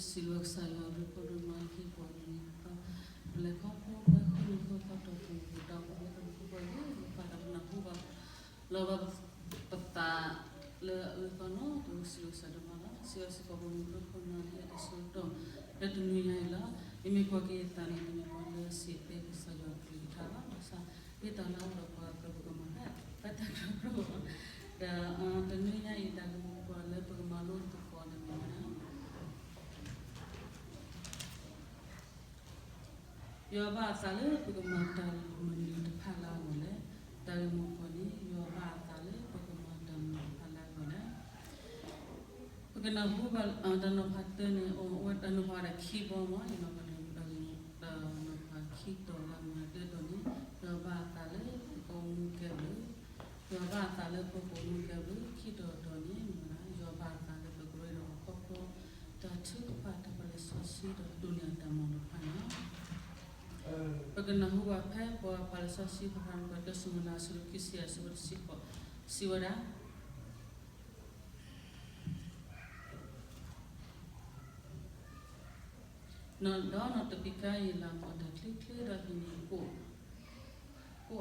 စံးဘျုးကစၢ်ယွၤအဘျုးအဖှိၣ်ဒိၣ်မးလၢဟ့ၣ်ပှၤမုၢ်နံၤတဖၣ်, ပလဲၤခီဖျိပှဲၤဃုာ်နံၤဃုာ်ခီတီၢ်ပူၤ ပတၢ်အိၣ်ဖှိၣ်လၢတၢ်မူခိၣ်ပှဲၤဂ့ၤ ပတၢ်ပနၢ်ဟူဘၣ် လီၤဘၣ်ပသးလၢအအၢအသီနီၤ, ပစံးဘျုးကစၢ်ဒိၣ်မးလီၤ. စံးဘျုးစ့ၢ်ကီးပှၤမုၢ်ဖိခိၣ်နၢ်လၢအတၢ်ဆၢကတီၢ် လၢတနွံညါအံၤလီၤ. မ့မ့ၢ်ကွၢ်က့ၤအသးန့ၣ် တမ့ၢ်ပှၤလၢအစံးသ့ကစၢ်ယွၤကလုၢ်ကထါဘၣ်, ဘၣ်ဆၣ် မ့ၢ်တၢ်လၢအအိၣ်ဒီးပှၤအသိးပကမၤတၢ် ဘၣ်တၢ်ကရၢကရိ, ဒီးတနွံညါအံၤ တၢ်ဂ့ၢ်မိၢ်ပှၢ်လၢပကမၤလိသကိးန့ၣ်မ့ၢ်ဝဲဒၣ် ယွၤဘၣ်အသးလၢပကမၤတၢ်မနုၤတဖၣ်လၢအဂီၢ်လဲၣ်. တၢ်ဂ့ၢ်မိၢ်ပှၢ်န့ၣ် ယွၤဘၣ်အသးလၢပကမၤတၢ်မနုၤတဖၣ်လၢအဂီၢ်လဲၣ်. ပကနၢ်ဟူဘၣ်တၢ်နီၤဖးတၢ်န့ၣ် အိၣ်ဝဲတၢ်နီၤဖးဒၣ်ခံဘီမး, ယနီၢ်ကီၢ်န့ၣ် တၢ်နီၤဖးခံတီၤလၢအမ့ၢ်ဒၢတီၤန့ၣ် ယွၤဘၣ်အသးလၢပကအိၣ်မူကဲဘျုး, ယွၤဘၣ်အသးလၢပကအိၣ်မူကဲဘျုး, ခံတီၤတီၤန့ၣ် မ့ၢ်ဝဲဒၣ် ယွၤဘၣ်အသးလၢပကရ့ဒီးပှၤခီဖျိ တၢ်ထုကဖၣ်တၢ်ပာ်လံာ်စီဆှံဒီးဒိးန့ၢ်အတၢ်မၤလိာ်တဖၣ်န့ၣ်လီၤ. ပကနၢ်ဟူဘၣ်ဖဲပှၤပာ်လံာ်စီဆှံဖးဖးန့ၣ် တၢၡမူၤအ့လးအဆၢဒိၣ်ခံဆံယဲၢ်အဆၢဖိတဆံဃိး စံးဝဲဒၣ် ဒီးနီၢ်တပံၤကါယံၤလးမၤတၢ်ချ့ချ့ဒီးဟံးန့ၢ် ကိၣ်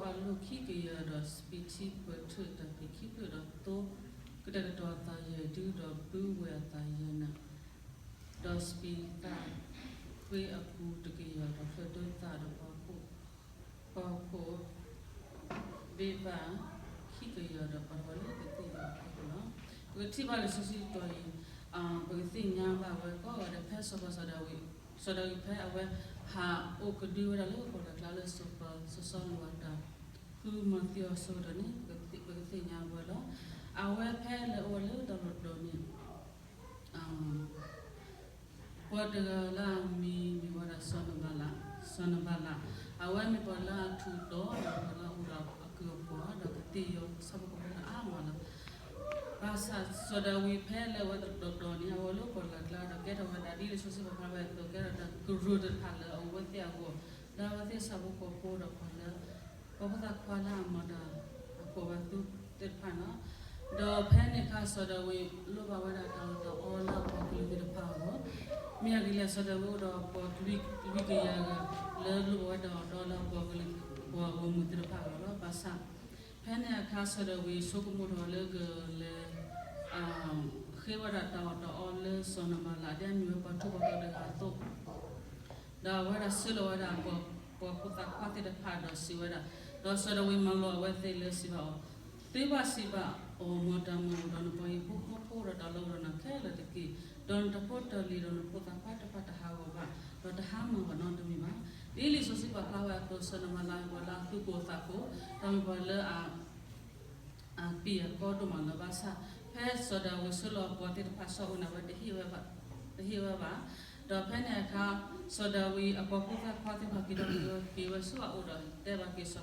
အလိၣ်ခံကယၤဒီးစပံးထံပၢၢ်ထၢၣ်တၢ်ဖံးခံဖျၢၣ်ဒီးသိ ကတဲာ်ကတီၤအသးယဲၢ်ဒုဒီးဘုဝဲၢ်အသးယဲၢ်နး, ဒီးစပံးသၣ်ဃ့အပူၤတကယၤဒီးဖျၢၣ်ဒၢသၣ်ဒီးပှၤ ပှၤဖှီၣ် ဘ့ၣ်ဘၣ်ခံကယၤဒီးပှၤတဝၢလၢကသ့ၣ်ညါအီၤလီၤ. ပကထံၣ်ဘၣ်လံာ်စီဆှံတီၤအံၤ ပကသ့ၣ်ညါဘၣ်ဝဲကိးဂၤဒဲး ဖဲစီၤပၤစီၤဒၤဝံး, စီၤဒၤဝံးဖဲအဝဲဟးအိၣ်ကဒုဝဲဒၣ်လၢကီၢ်တၢ်ကျါလၢ စီၤပၤစီၤစီလူးအတၢ်ဃုမၤသံအီၤအဆၢကတီၢ်န့ၣ် ပကသ့ၣ်ညါဝဲလီၤ. အဝဲဖဲလဲၤအိၣ်ဝဲလၢတၢ်လီၢ်တတီၤန့ၣ် ပှၤတဂၤလၢအမံၤမ့ၢ်ဝဲဒၣ်စီၤနဘၤလး, စီၤနဘၤလး, အဝဲမ့ၢ်ပှၤလၢအထူးတီၤဒီးပှၤလၢအအိၣ်ဒီးအကုၢ်အပှၤ ဒီးကသ့ၣ်ယီၤဆၣ်ဖိကီၢ်ဖိလၢအါမးလီၤ. ဘၣ်ဆၣ်စီၤဒၤဝံးဖဲလဲၤဝဲတတီၤတီၤန့ၣ် အဝဲလၢကီၢ်တၢ်ကျါဒီးကဲထီၣ်ဝဲဒၣ်ဒ်လံာ်စီဆှံပာ်ဖျါဝဲအသိး ကဲထီၣ်တၢ်ကရၢၢ်တဖၣ်လၢအအိၣ်ဝဲသ့ၣ်အဂီၢ်, လၢအဝဲသ့ၣ်ဆၣ်ဖိကီၢ်ဖိဒီးပှၤလၢ ပှၤဖိသၣ်ခွါလၢအမၤတၢ်အကွီၢ်ဘၣ်သုသ့ၣ်တဖၣ်န့ၣ်လီၤ. ဒီးဖဲန့ၣ်အခါစီၤဒၤဝံးလိၣ်ဘၣ်ဝဲဒၣ်တၢ်အီၣ်တၢ်အီလၢအပှၤကလုာ်သ့ၣ်တဖၣ်အဂီၢ်, မ့ၢ်အဂ့ၢ်လဲၣ် စီၤဒၤဝံးအိၣ်ဒီးပှၤလွံၢ်ကယၤဂၤ လၢလိၣ်ဘၣ်ဝဲတၢ်အီၣ်တၢ်အီလၢအပှၤကလုာ်ပှၤဂီၢ်မုၢ်သ့ၣ်တဖၣ်အဂီၢ်လီၤ. ဘၣ်ဆၣ် ဖဲန့ၣ်အခါစီၤဒၤဝံးဆိကမိၣ်ထီၣ်လၢကလဲၤ ဃ့ဝဲဒၣ်တၢ်အီၣ်တၢ်အီလၢစီၤနဘၤလး ဒ်အမ့ၢ်ဝဲပှၤထူးပှၤတီၤတဂၤအသိး ဒီးအဝဲဒၣ်ဆှၢလီၤဝဲဒၣ် ပှၤဖိသၣ်ခွါသ့ၣ်တဖၣ်ဒီးစံးဝဲဒၣ်, ဒီးစီၤဒၤဝံးမၤလိာ်အဝဲသ့ၣ်လၢစံးဘၣ်အီၤ, သုဘၣ်စံးဘၣ်အီၤ မ်တၢ်မၢ်အိၣ်ဒီးနပှၤဟံၣ်ဖိဃီဖိဒီးတၢ်လီၢ်အိၣ်ဒီးနၤခဲလၢာ်တက့ၢ်, ဒီးနတၢ်ဖိတၢ်လံၤဒီးနဖိသၣ်ခွါတဖၣ်တဟးဂီၤဘၣ်, ဒီးတဟါမၢ်ဘၣ်နီတမံၤဘၣ်. ဒ်လံာ်စီဆှံပာ်ဖျါဝဲအသိး စီၤနဘၤလးမ့ၢ်ပှၤလၢအသူၣ်ကိၢ်သးဂီၤ, ဒီးမ့ၢ်ပှၤလၢအ အပျံၤအကီဒိၣ်မးလီၤ. ဘၣ်ဆၣ် ဖဲစီၤဒၤဝံးဆှၢလီၤအပှၤသ့ၣ်တဖၣ်ဆူအအိၣ်န့ၣ် အဝဲတဟ့ၣ်ဝဲဘၣ်, တဟ့ၣ်ဝဲဘၣ်. ဒီးဖဲန့ၣ်အခါ စီၤဒၤဝံးအပှၤဖိသၣ်ခွါသ့ၣ်တဖၣ်က့ၤဒီးက့ၤဝဲ, က့ၤဝဲဆူအအိၣ်ဒီးတဲဘၣ်က့ၤ စီ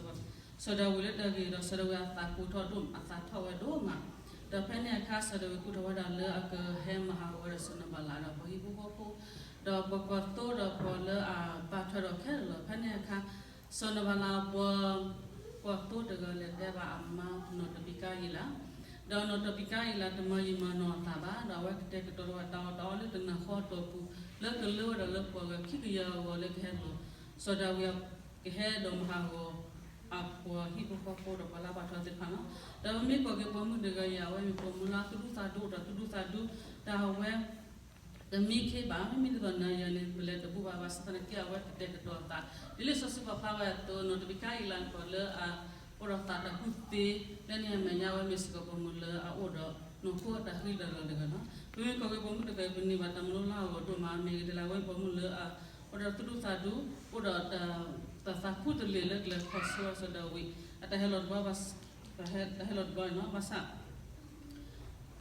ၤဒၤဝံးလၢတၢ်ဂ့ၢ်ဒီး စီၤဒၤဝံးအသးကိၢ်ထီၣ်ဒိၣ်, အသးထီၣ်ဝဲဒိၣ်မး. ဒီးဖဲန့ၣ်အခါ စီၤဒၤဝံးကူၣ်ထီၣ်ဝဲဒၣ်လၢအကဟဲမၤဟးဂီၤဝဲဒၣ်စီၤနဘၤလးဒီး ပှၤဟံၣ်ဖိဃီဖိ ဒီးပှၤကွၢ်သိဒီးပှၤလၢအဘၣ်ထွဲဒီးခဲလၢာ်လီၤ. ဖဲန့ၣ်အခါ စီၤနဘၤလးအပှၤ ကွၢ်သိတဂၤလဲၤတဲဘၣ်အမါနီၢ်တပံၤကါယံၤလး, ဒီးနီၢ်တပံၤကါယံၤလးတမၤယံာ်မၤနီၢ်အသးဘၣ်, ဒီးအဝဲကတဲာ်ကတီၤဝဲတၢ်အီၣ်တၢ်အီလၢတနၤဃီအတီၢ်ပူၤ လၢကလၢဝဲဒၣ်လၢပှၤဂၤခံကယၤအဂီၢ်လၢကဟဲလီၤ, စီၤဒၤဝံး ကဟဲဒီးမၤဟးဂီၤ အပှၤဟံၣ်ဖိဃီဖိဒီးပှၤလၢအဘၣ်ထွဲသ့ၣ်တဖၣ်လီၤ. ဒီးပမ့ၢ်ကွၢ်က့ၤပိာ်မုၣ်တဂၤအံၤ အဝဲမ့ၢ်ပိာ်မုၣ်လၢအသူၣ်ဒူသးဒူ ဒီးသူၣ်ဒူသးဒူ တၢ်အဝဲ တမံခ့ဘၣ်, မ့မ့ၢ်ဒ်သိးနၤယၤန့ၣ် ပလဲၤတဘူၣ်ဘၣ်, ဘၣ်ဆၣ်သနာ်က့ အဝဲကတဲာ်ကတီၤအသး, ဒ်လံာ်စီဆှံပာ်ဖျါဝဲအသိး နီၢ်တပံၤကါယံၤလးန့ၣ် ပှၤလၢအအိၣ်ဒီးသးတၢ်ကူၣ်သ့ လၢန့ၣ်အမဲာ်ညါ အဝဲမ့ၢ်စ့ၢ်ကီးပိာ်မုၣ်လၢအအိၣ်ဒီးနီၢ်ခိအတၢ်ဃံလၤလီၤတဂၤလီၤ. ပမ့ၢ်ကွၢ်က့ၤပိာ်မုၣ်တဂၤအံၤ ပန့ၢ်ဘၣ်တၢ်မၤလိလၢအဂီၢ်ဒိၣ်မး, မ့ၢ်ဂ့ၤဒ်လဲၣ် အဝဲပိာ်မုၣ်လၢအအိၣ်ဒီးသူၣ်ဒူသးဒူ, အိၣ်ဒီး တၢ်သးခူတလ့ၢ်လၢကလဲၤခီဆၢစီၤဒၤဝံး အတၢ်ဟဲလီၤတဘျီ, တၢ်ဟဲလီၤတဘျီန့ၣ်လီၤ. ဘၣ်ဆၣ်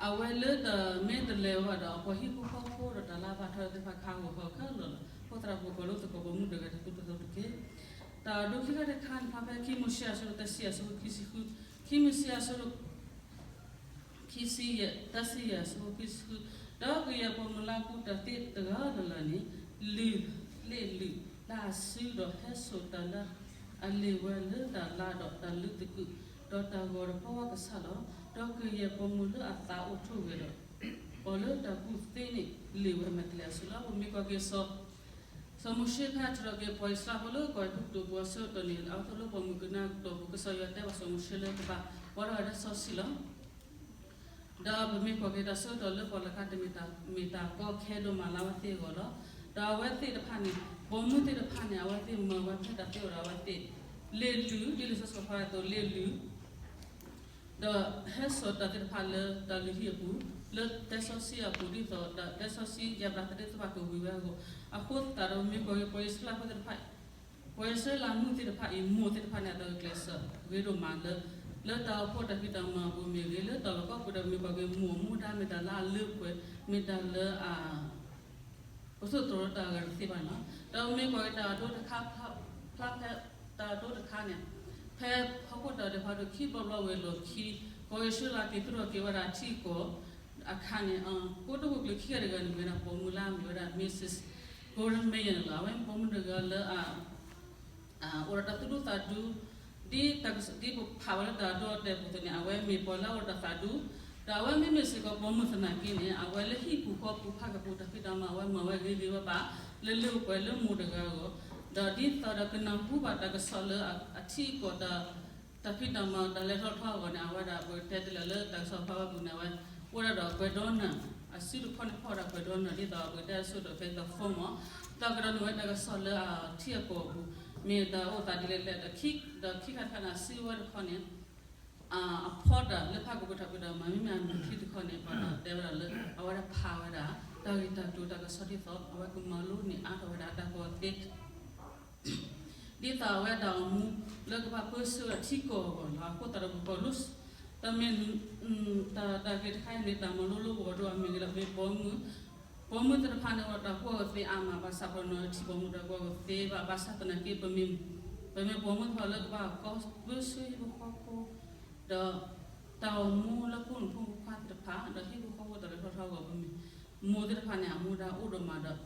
အဝဲလၢတၢ်မ့ၢ်တလဲၤဘၣ်ဒီး အပှၤဟံၣ်ဖိဃီဖိဒီးတၢ်လၢအဘၣ်ထွဲသ့ၣ်တဖၣ်ကဟးဂီၤဃီခဲလၢာ်လီၤ. ဖိသၣ်ဖိကီၢ်လိသကိးပိာ်မုၣ်တဂၤတၢ်သူၣ်တၢ်သီတက့ၢ်. တၢ်ဒိခံခါတခါန့ၣ် ဖျါဖဲခံမိၤၡ့အဆၢဒိၣ်တဆံအဆၢဖိခံဆံဃု, ခံမိၤၡ့အဆၢဒိၣ် ခံဆံယဲၢ်, တဆံယဲၢ်အဆၢဖိခံဆံဃု, ဒီးကယဲၢ်ပိာ်မုၣ်လၢအကူၣ်တၢ်သ့တဂၤလၢ်လၢ်န့ၣ် လုၢ်လ့ၣ်လုၢ်လၢအစုဒီးဟဲစိာ်တၢ်လၢ အလ့ၣ်ဝဲလၢတၢ်လါဒီးတၢ်လုးသကုၤ, ဒီးတၢ်ဂီၤတဖီဝဲကဆၣ်လီၤ. ဒီးကယဲၢ်ပိာ်မုၣ်လၢအသးအိၣ်ထိၣ်ဂဲၤဒီး အီၤလၢတၢ်ကူၣ်သ့န့ၣ် လံာ်ဝဲမဲာ်တဲးလဲးအစုလီၤ. ပမ့ၢ်ကွၢ်က့ၤ စီၤမိၤၡ့ဖဲအထုးထီၣ်က့ၤပှၤအံၣ်စရ့လးဖိလၢကီၢ်အဲၤကူပတူးအပူၤအဆၢကတီၢ်န့ၣ် အဝဲသ့ၣ်လၢပှၢ်မုၢ်ကနၢ်ကတီၢ်ပူၤ ကစၢ်ယွၤတဲဘၣ်စီၤမိၤၡ့လၢကဘၣ်ပှဲၤထီၣ်ဝဲဒၣ်စီဆှံလီၤ. ဒီးပမ့ၢ်ကွၢ်က့ၤတၢ်ဆၢကတီၢ်လၢပှၢ်လၢ်ကျါတမ့ၢ်တၢ်ကီခဲဒိၣ်မးလၢအဝဲသ့ၣ်အဂီၢ်လီၤ. ဒီးအဝဲသ့ၣ်တဖၣ်န့ၣ် ပိာ်မုၣ်သ့ၣ်တဖၣ်န့ၣ် အဝဲသ့ၣ်မၤဝဲဖဲတၢ်သ့အိၣ်ဒီးအဝဲသ့ၣ် လ့ၣ်လုၢ် ဒ်လံာ်စီဆှံပာ်ဖျါအသိး လ့ၣ်လုၢ် ဒီးဟဲစိာ်တၢ်သ့ၣ်တဖၣ်လၢတၢ်လုၢ်ဟံၣ်အပူၤ လၢတဲစီဆှံအပူၤ ဒ်သိးဒီးတဲစီဆှံယါဘျါသ့ၣ်တဖၣ်ကဝံၤဝဲအဂီၢ်, အဃိသတးဒီးမ့ၢ်ကွၢ်က့ၤပှၤအံၣ်စရ့လးဖိသ့ၣ်တဖၣ် ပှၤအံၣ်စရ့လးမုၣ်သ့ၣ်တဖၣ်အံၤ မိၢ်သ့ၣ်တဖၣ်န့ၣ် အတၢ်ဂုာ်ကျဲးစၢးဂ့ၤဒိၣ်မးလၢ လၢတၢ်အိၣ်ဖှိၣ်တၢ်ဖံးတၢ်မၤအပူၤမ့ၢ်ဂ့ၤ, လၢတၢ်လီၢ်ကိးပူၤဒီးမ့ၢ်ကွၢ်က့ၤ မိၢ်အမူဒါမ့ၢ်တၢ်လၢအလၢပှဲၤ, မ့ၢ်တၢ်လၢအ ပသိၣ်တြီၤတၢ်အဂၤတသ့ဘၣ်န့ၣ်လီၤ. ဒီးမ့ၢ်ကွၢ်က့ၤတၢ်အဒိတခါ ဖျါဖဲတၢ်အဒိတခါန့ၣ် ဖဲဟီၣ်ခိၣ်တၢ်ဒဲးဖးဒိၣ်ခံဘျီဘျီဝံၤအလီၢ်ခံ ပှၤအံၣ်စရ့လးက့ၤသူၣ်ထီၣ်က့ၤဝဲဒၣ်ထံကီၢ်အခါန့ၣ် ကိတိာ်ခိၣ်ကျၢၢ်ခံဂၤတဂၤန့ၣ် မ့ၢ်ဝဲဒၣ်ပိာ်မုၣ်လၢအမ့ၢ်ဝဲဒၣ် Missus Golden Meir န့ၣ်လီၤ. အဝဲမ့ၢ်ပိာ်မုၣ်တဂၤလၢ အိၣ်ဒီးတၢ်သူၣ်ဒူသးဒူ ဒ်တၢ်ကစ ဒ်ပဖးဝဲလၢတၢ်အဒိအတဲာ်အပူၤအသိးန့ၣ် အဝဲမ့ၢ်ပှၤလၢအအိၣ်ဒီးတၢ်သးဒူ, ဒီးအဝဲမ့မ့ၢ်စ့ၢ်ကီးပိာ်မုၣ်သနာ်က့န့ၣ် အဝဲလၢဟံၣ်ပူၤဃီပူၤဖးကပူၤတၢ်ဖံးတၢ်မၤ အဝဲမၤဝဲဂ့ၤဂ့ၤဘၣ်ဘၣ် လၢလၢပှဲၤပှဲၤလၢမိၢ်တဂၤအဂီၢ်, ဒီးဒ်သိးဒီးကနၢ်ဟူဘၣ်တၢ်ကစီၣ်လၢအထံအကီၢ် တၢ်ဖံးတၢ်မၤတၢ်လဲၤထီၣ်ထီအဂီၢ်န့ၣ် အဝဲဒၣ်ပကတဲတ့ၢ်လၢတၢ်ကစီၣ်ဖးဝဲအပူၤန့ၣ် အဝဲအိၣ်ဒၣ်ဒီးပှဲၤဒီနၢ် အစုတခီန့ၣ်ဖီၣ်ဝဲဒၣ်ပှဲၤဒီနၢ် ဒ်သိးပကတဲအဆိကတၢၢ်ဖဲ the phone မ့ၢ် ဒီးကဒီးန့ၢ်ဝဲတၢ်ကစီၣ်လၢအထံအကီၢ်အပူၤ မ့ၢ်တၢ်အိၣ်သးဒ်လဲၣ်လဲၣ်ဒီး ဒီးခံခါတခါန့ၣ် အစုဝဲတခီန့ၣ် အဖီတၢ်လၢဖးကပူၤတၢ်ဖံးတၢ်မၤ မ့မ့ၢ်အနံၣ်ခံတခီန့ၣ် ပှၤတဲဝဲဒၣ်လၢ အဝဲဒၣ်ဖးဝဲဒၣ် တၢ်ဂ့ၢ်တၢ်ကျိၤတၢ်ကစီၣ်ဒ်သိး အဝဲကမၤလိန့ၢ်အါထီၣ်ဝဲဒၣ်အတၢ်ကူၣ်ဘၣ်ကူၣ်သ့ ဒ်သိးအဝဲဒၣ်အမူလၢကဘၣ်ပၢဆှၢထံကီၢ်အဂီၢ်လီၤ. အဃိသတးဒီးပကီၢ်လၢ တၢ်မ့ၢ် တၢ်ဂ့ၢ်တခါအံၤန့ၣ် တၢ်မၤလိလၢပဂီၢ်ဒိၣ်အမ့ၢ်ဂ့ၤလီၤ. မ့ၢ်ပိာ်မုၣ် ပိာ်မုၣ်သ့ၣ်တဖၣ်န့ၣ် အိၣ်ဒီးတၢ်ကူၣ်ဘၣ်ကူၣ်သ့အါမး ဘၣ်ဆၣ်ပှၤနီၢ်ထံၣ်ပိာ်မုၣ်တၢ်ကူၣ်ဘၣ်ကူၣ်သ့ဘၣ် ဘၣ်ဆၣ်သနာ်က့ ပမ့ၢ် ပမ့ၢ်ပိာ်မုၣ်တဖၣ်လၢကဘၣ်ကီပၢဆှၢဟံၣ်ဖိဃီဖိ ဒီး တၢ်အိၣ်မူလၢဖိမုၣ်ဖိခွါသ့ၣ်တဖၣ် ဒီးဟံၣ်ဖိဃီဖိတၢ်လဲၤထီၣ်ထီအဂီၢ် ပမ့ၢ် မိၢ်သ့ၣ်တဖၣ်န့ၣ် အမူဒါအိၣ်ဒီးမးဒီး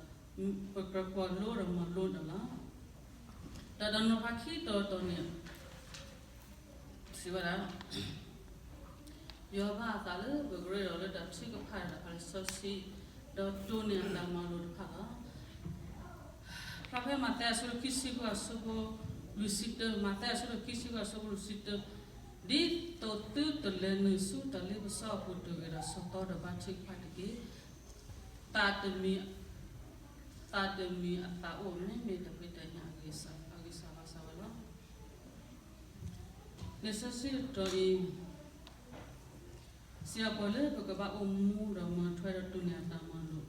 ပကြၢးကွၢ်လိဒီးမၤလိဒီးလီၤ. တၢ်တနီၤဖးခံတီၤတီၤန့ၣ် စံးဝဲဒၣ် ယွၤဘၣ်အသးလၢပကရ့ဒီးလၢတၢ်ထုကဖၣ်တၢ်ဖးလံာ်စီဆှံ ဒီးတိၢ်န့ၢ်အတၢ်မၤလိာ်တဖၣ်လီၤ. ဖျါဖဲမးသဲအဆၢဒိၣ်ခံဆံဃုအဆၢဖိလွံၢ်ဆံတၢ, မးသဲအဆၢဒိၣ်ခံဆံဃုအဆၢဖိလွံၢ်ဆံတၢ, ဒ်သိးသုတလဲၤနုာ်ဆူတၢ်လ့ပစီအပူၤတဂ့ၤဒီး ဆီၣ်သီဒီးဘါထုကဖၣ်တက့ၢ်. သးတမံၤ သးတမံၤအသးအိၣ် မ့မ့ၢ်တၢ်ဖံးတၢ်ညၣ်အဂံၢ်စၢ်ဘါစၢ်ဝဲလီၤ. လံာ်စီဆှံအတီၢ်အံၤ စံးပှၤလၢပကဘၣ်အိၣ်မူဒီးမၤထွဲဒီးတိၢ်န့ၢ်အတၢ်မၤလိာ်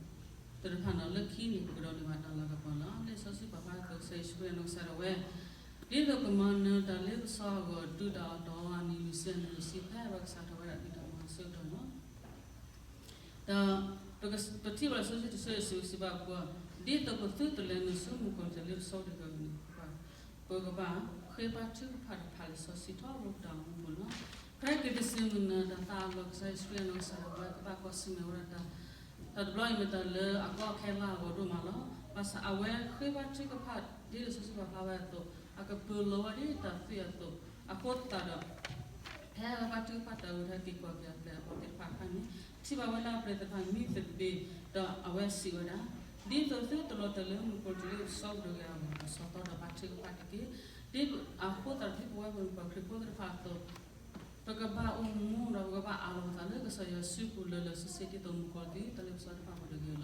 သ့ၣ်တဖၣ်န့ၣ် လၢခံန့ၣ် ပကဒိးန့ၢ်ဘၣ်တၢ်လၤကပီၤလီၤ. လံာ်စီဆှံပာ်ဖျါအသိး ကစၢ်ယ့ၣ်ၡူးခရံာ်အနီၢ်ကစၢ်ဒၣ်ဝဲ ဒ်သိးကမၤနၢၤတၢ်လ့ပစီအဂီၢ် တုၤတၢ်အီၣ်တၢ်အီအနံၤလွံၢ်ဆံအနံၤလွံၢ်ဆံ ဖဲပကစးထီၣ်ဝဲဒၣ်ဒ်တၢ်မၤအဆၢကတီၢ်န့ၣ်လီၤ. ဒီး ပထံၣ်ဘၣ်လံာ်စီဆှံတဆၢအံၤ စံးဘၣ်ပှၤ ဒ်သိးပသုတလဲၤနုာ်ဆူမုၣ်ကီၤလံၢ်တၢ်လ့ပစီတဂ့ၤန့ၣ် ပကဘၣ်ဃ့ဘါထုကဖၣ်ဒီးဖးလံာ်စီဆှံထီဘိတၢ်အိၣ်မူပူၤလီၤ. ဖဲက့ၤတစ့ၢ်မုၢ်နၤတၢ်သးအလီၢ် ကစၢ်ယ့ၣ်ၡူးခရံာ်အနီၢ်ကစၢ်ဒၣ်ဝဲ ကဘၣ်ကွၢ်ဆၢၣ်မဲာ်ဝဲဒၣ်တၢ် တၢ်တဘျီအံၤမ့ၢ်တၢ်လၢအကီအခဲလၢအဂီၢ်ဒိၣ်မးလီၤ. ဘၣ်ဆၣ်အဝဲဃ့ဘါထုကဖၣ် ဒ်လံာ်စီဆှံပာ်ဖျါဝဲအသိး အကပၢၤလီၤဝဲဒ်တၢ်သွံၣ်အသိး အဃိသတးဒီး ဖဲအဝဲဘါထုကဖၣ်တၢ်ဂ့ၢ်တၢ်က့ၤကွၢ်က့ၤအပျဲၢ်အဘီၣ်သ့ၣ်တဖၣ်အခါန့ၣ် ထံၣ်ဘၣ်ဝဲလၢအပျဲၢ်သ့ၣ်တဖၣ်မံသပ့ၤ ဒီးအဝဲစံးဝဲဒၣ် ဒ်သိးသုတလီၤတဲာ်လၢမုၣ်ကီၤလံၢ်တၢ်လ့ပစီတဂ့ၤအဂီၢ် ဒီးဆီၣ်သီဒီးဘါထုကဖၣ်တက့ၢ်. ဒ်အဃိသတးဒ်ပဝဲပှၤခရံာ်ဖိသ့ၣ်တဖၣ်အသိး ပကဘၣ်အိၣ်မူဒီးပကဘၣ်အးလီၤပသးလၢကစၢ်ယွၤစုပူၤလၢာ်လၢာ်ဆ့ဆ့ ဒ်သိးမုၣ်ကီၤလံၢ်တၢ်လ့ပစီတဖၣ်အိၣ်တဂ့ၤလီၤ.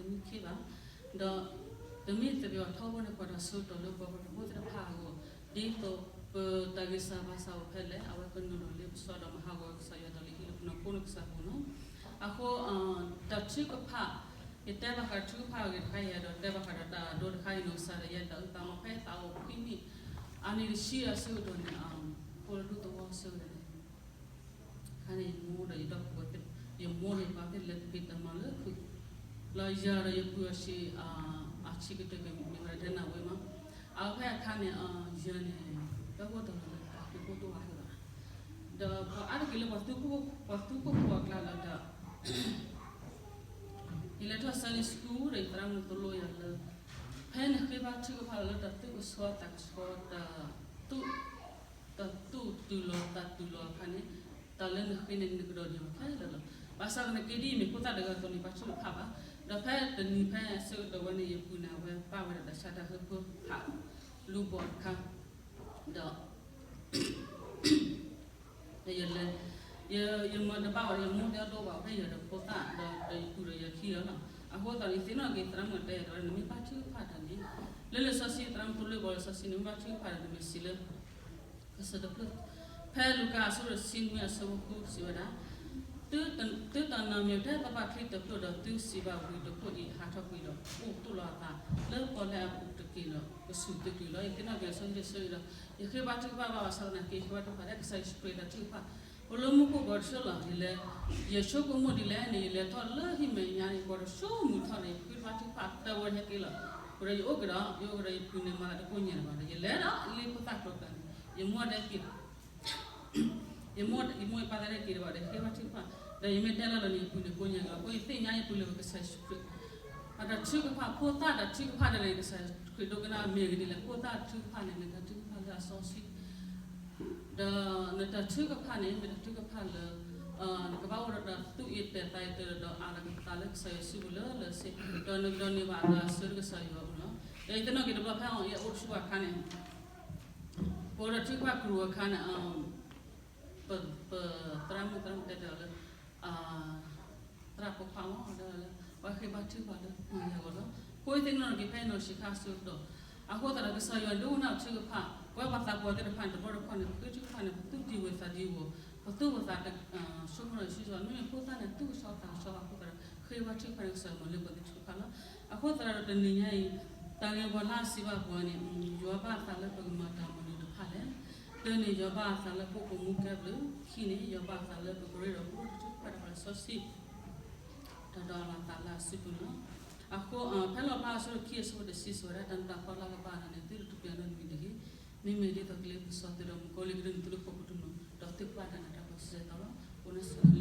မုၣ်ကီၤလံၢ်တမ့ၢ်ခံဘၣ်, ဒီးတမ့ၢ်သပ့ၤဘၣ်ထီဘိန့ၣ် ပှၤတၢ်ဆၢကတီၢ်လၢပှၤခရံာ်ဖိသ့ၣ်တဖၣ်အဂီၢ် ဒ်သိးပတၢ်ဂံၢ်စၢ်ဘါစၢ်အိၣ်ဖဲလဲၣ် အဝဲကနုာ်လီၤလ့ပစီဒီးမၤဟးဂီၤကစၢ်ယွၤတၢ်လုၢ်ဟံၣ်လၢပနီၢ်ခိန့ၣ်ကစၢ်ပူၤလီၤ. အဃိ တၢ်ထုကဖၣ် ယတဲဘၣ်ဃးထုကဖၣ်အဂ့ၢ်တခါအံၤဒီး တဲဘၣ်ဃးဒီးတၢ်ဒိတခါအံၤန့ၣ် ကစၢ်ဒီးယဲတၢ်အုၣ်သးမ့ၢ်ဖဲယသးအိၣ်ခွံနံၣ် အနံၣ်တဆံအဆၢကတီၢ်န့ၣ် အိၣ်လၢဒူသဝီအဆၢကတီၢ်န့ၣ် ခါန့ၣ် ယမိၢ်ဒီးယဒီပုၢ်ဝဲၢ်သ့ၣ် ယမိၢ်န့ၣ်ပှၤသ့ၣ်လဲၤတဘ့ၣ်တၢ်မၤလၢခုၣ် လီၤယၤဒီးယပုၢ်အဆံး အဆံးကတၢၢ်ကမ့ၢ်ဝဲဒၣ်ထဲနၢ်ဝဲမး အဝဲဖဲအခါန့ၣ် ယၤန့ၣ် ပၢ်ဖိတၢ်လီၢ်လၢပှၤခရံာ်ဖိတအိၣ်ဘၣ်ဘၣ် ဒီးပှၤအါတက့ၢ်လၢပှၤသူခိၣ်ဖိအကျါလီၤဒီး ယလဲၤထီၣ် Sunday school ဒီးယသရၣ်မုၣ်သိၣ်လိယၤလၢ ဖဲနဃ့ဘါထုကဖၣ်လၢတၢ်သူၣ်ကဆှီသးကဆှီ တၢ်သူၣ် တၢ်သူၣ်တုၤလီၤသးတုၤလီၤအခါန့ၣ် တၢ်လၢနဃ့န့ၣ်နကဒိးန့ၢ်ဘၣ်ခဲလၢာ်လီၤ. ဘၣ်ဆၣ်သနာ်က့ဒ်အံၤ မ့ၢ်ဖိသၣ်တဂၤအသိးန့ၣ် ဘါထုကဖၣ်ဘၣ်. ဒီးဖဲတနံၤဖဲဆၢကတီၢ်ဝဲန့ၣ် ယပုၢ်န့ၣ် အဝဲပာ်ဝဲဒၣ်တၢ်ဆါတၢ်ဟၢဖၢဖးလူၤဘီၣ်တခါ, ဒီး ဒီးယလဲၤ, ယ, ယမၤတဘၣ်ဝဲဒီး ယမိၢ်တဲအဒိၣ်ဘၣ်ဖဲယၤဒီးဖိသၣ်ဒီး ဒီးယပုၢ်ဒီးယခံဂၤလီၤ. အဃိသတးန့ၣ် ယသ့ၣ်နီၣ်က့ၤသရၣ်မုၣ်တဲဒီး နမ့ၢ်ဘါထုကဖၣ်တၢ်န့ၣ်, လၢလံာ်စီဆှံ သရၣ်မုၣ်သိလ့ၣ်ဘီလံာ်စီဆှံ နမ့ၢ်ဘါထုကဖၣ်ဒီး နမ့ၢ်စံးလၢ ကစၢၢ်တဖျၢၣ်, ဖဲလူၤကၣ်အဆၢဒိၣ်တဆံနွံအဆၢဖိဃုစံးဝဲဒၣ်, သုတနာ်မ့ၢ်ထဲသဘၣ်ချံတဖျၢၣ်ဒီး သုစံးဘၣ်ဝံၤတဖျၢၣ်အံၤ ဟးထီၣ်ကွံာ်ဒီး အိၣ်တိၢ်လီၤအသးလၢပီၣ်လဲၣ်အပူၤတက့ၢ်ဒီး ကဆူၣ်သုကွံာ်လီၤ. ယသ့ၣ်နီၣ်က့ၤအဆၢဒိၣ်တဆံဒီး ယဃ့ဘါထုကဖၣ်ဘၣ်ဘၣ်ဆၣ်သနာ်က့ ယဃ့ဘါထုကဖၣ်လၢကစၢ်ယ့ၣ်ၡူးခရံာ်တၢ်ထုကဖၣ် အိၣ်လၢမူခိၣ်ကီၢ်တဆၢလီၤ. ယလဲၤ, ယဆိကမိၣ်ဒ်လဲၣ်န့ၣ် ယလဲၤထီၣ်လၢဟံၣ်မဲာ်ညါန့ၣ် ပှၤတဆိကမိၣ်ထီၣ်န့ၣ် ယဃ့ဘါထုကဖၣ်သၢဝဲထဲက့ၤလီၤ. အဃိဒီးယအိၣ်ကဒီး, ယအိၣ်ကဒီးယပုၢ်န့ၣ် မၤသးတကိညၢ်လၢၤဘၣ်ဒီး ယလဲၤဒီးလၢဖိသၣ်ကျိၤကျါန့ၣ် ယမိၢ်ဒဲက့ၤ ယမိၢ်, ယမိၢ်ယပၢ်သ့ၣ်က့ၤတဘၣ်ဒီး ယဃ့ဘါထုကဖၣ်, ဒီးယမ့ၢ်တဲလၢလီၤန့ၣ် ယပုၢ်န့ၣ်ကိညၢ်က့ၤလီၤ. အဃိယသ့ၣ်ညါယပုၢ်လၢကစၢ်ယ့ၣ်ၡူးခရံာ် အတၢ်ထုကဖၣ်, ဖိသၣ်တၢ်ထုကဖၣ်ဒ်လဲၣ်န့ၣ် ကစၢ်ယ့ၣ်ၡူးခရံာ်ဒိကနၣ်မ့ၢ်ဂ့ၤဒ်လဲၣ်. ဖိသၣ်ထုကဖၣ်န့ၣ် နတၢ်ထုကဖၣ်လၢအစီဆှံ ဒီးနတၢ်ထုကဖၣ်န့ၣ် မ့ၢ်တၢ်ထုကဖၣ်လၢ နကဘၣ်အိၣ်ဒီးတၢ်သူၣ်အ့ၣ်တဲာ်သးအ့ၣ်တဲာ်ဒီး အးလီၤကသးလၢကစၢ်ယွၤစုပူၤလၢလၢဆ့, ဒီးနကဒိးန့ၢ်ဘၣ်အသးဆၢလၢကစၢ်ယွၤအအိၣ်လီၤ. ဒီးယသ့ၣ်နီၣ်က့ၤတဘျီဖဲအံၤ ယအိၣ်တဆူဘၣ်အခါန့ၣ် ပဝဲဒၣ်ထုကဖၣ်ကရူၢ်အခါန့ၣ် ပ, ပသရၣ်မုၣ်သရၣ်မုၣ်တဲတၢ်လၢ သရၣ်ဖိခွါမ့ၢ်ဒီး ပှၤဃ့ဘါထုကဖၣ်လၢမၤယၤဂီၢ်လီၤ. အဃိယသ့ၣ်နီၣ်က့ၤဖဲအံၤနီၢ်ဆံးခါအဆၢကတီၢ်, အဃိသတးဒီးကစၢ်ယွၤဒိကနၣ်အီၤထုကဖၣ်, ပဝဲပှၤသးပှၢ်သ့ၣ်တဖၣ်န့ၣ် တဘျီတခီၣ်န့ၣ် ပဃ့ထုကဖၣ်န့ၣ် ပသူၣ်ဒံဝဲသးဒံဝဲ, ပသူၣ်ဝဲသး ဆိကမိၣ်ဒီးဆူၣ်စီၤ မ့မ့ၢ်ဖိသၣ်န့ၣ် သူၣ်ကဆှီသးကဆှီအဃိသတးဒီး ဃ့ဘါထုကဖၣ်န့ၣ် ကစၢ်ယွၤမၤလၢပှဲၤသ့ၣ်ထုကဖၣ်လီၤ. အဃိသတးဒီးတနံၤညါအံၤ တၢ်ဂ့ၢ်ဝီလၢအစံးဘၣ်ပှၤန့ၣ် ယွၤဘၣ်အသးလၢပကမၤတၢ်မနုၤတဖၣ်လဲၣ်. တၢန့ၣ် ယွၤဘၣ်အသးလၢပအိၣ်မူကဲဘျုး, ခံန့ၣ် ယွၤဘၣ်အသးလၢပကရ့ဒီးကအိၣ်ဒီးထုကဖၣ်တၢ်လၢစီဆှံ တၢ်ဒီးအလၤသးလၢအစုပူၤန့ၣ်လီၤ. အဃိ ဖဲလီၣ်ဖျါအဆၢဒိၣ်ခံအဆၢဖိတဆံစံးဝဲဒၣ် တၢ်နတၢ်ဖီလာ်ကဘၣ်အသးန့ၣ် သုတတပျၢ်နီတမံၤတဂ့ၤ. မ့မ့ၢ်ဒ်သိးကလ့ပစီသုးဒီးမုၣ်ကီၤလံၢ်ကဒုးနုာ်သုလၢဃိာ်ပူၤတနီၤ ဒီးသုပာ်တၢ်နးတၢ်ဖှီၣ်စဲၤသီလီၤ. ပနၢ်စၢၤ